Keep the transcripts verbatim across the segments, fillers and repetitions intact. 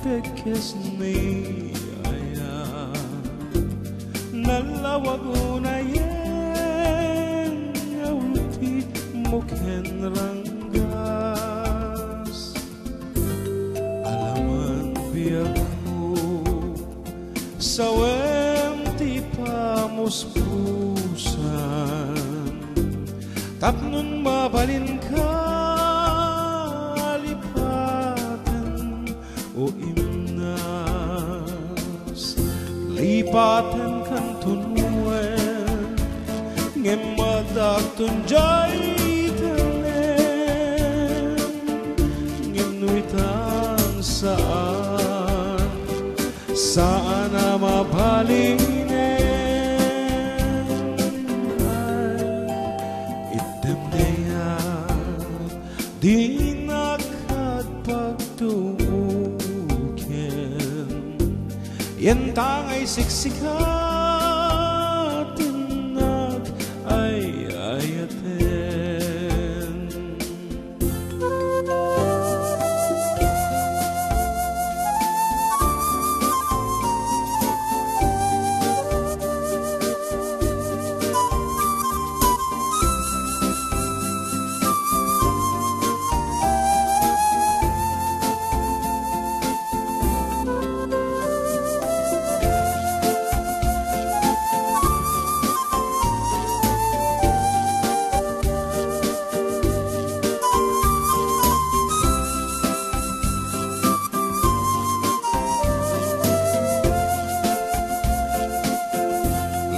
Tekkes ni aya, nalawag unayen nga ultitmo ken ranggas. Alaman biagko, sawem ti pamuspusan, tapnon mabalinka lipaten o imnas, lipaten kanto nuen, ngem adakton jay tanem, ngem no itan saan, saan a mabalinen. Ay, itdem niya, dinak pagtuuken, yanta ngay siksika, tennak ay ayaten.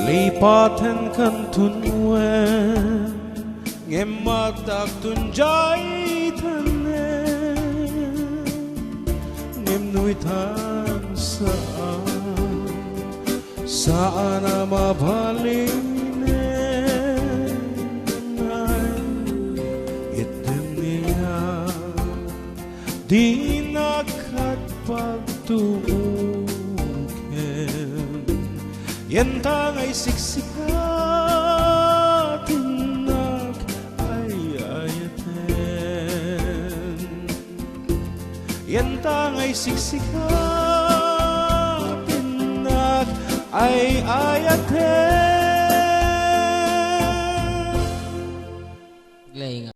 Lipaten kanto nuen, ngem adakton jay tanem, ngem no itan saan, saan a mabalinen. Ay, itdem niya, dinak pagtuuken, yanta ngay siksika, tennak ay ayaten. Yanta ngay siksika, tennak ay ayaten. Lainga.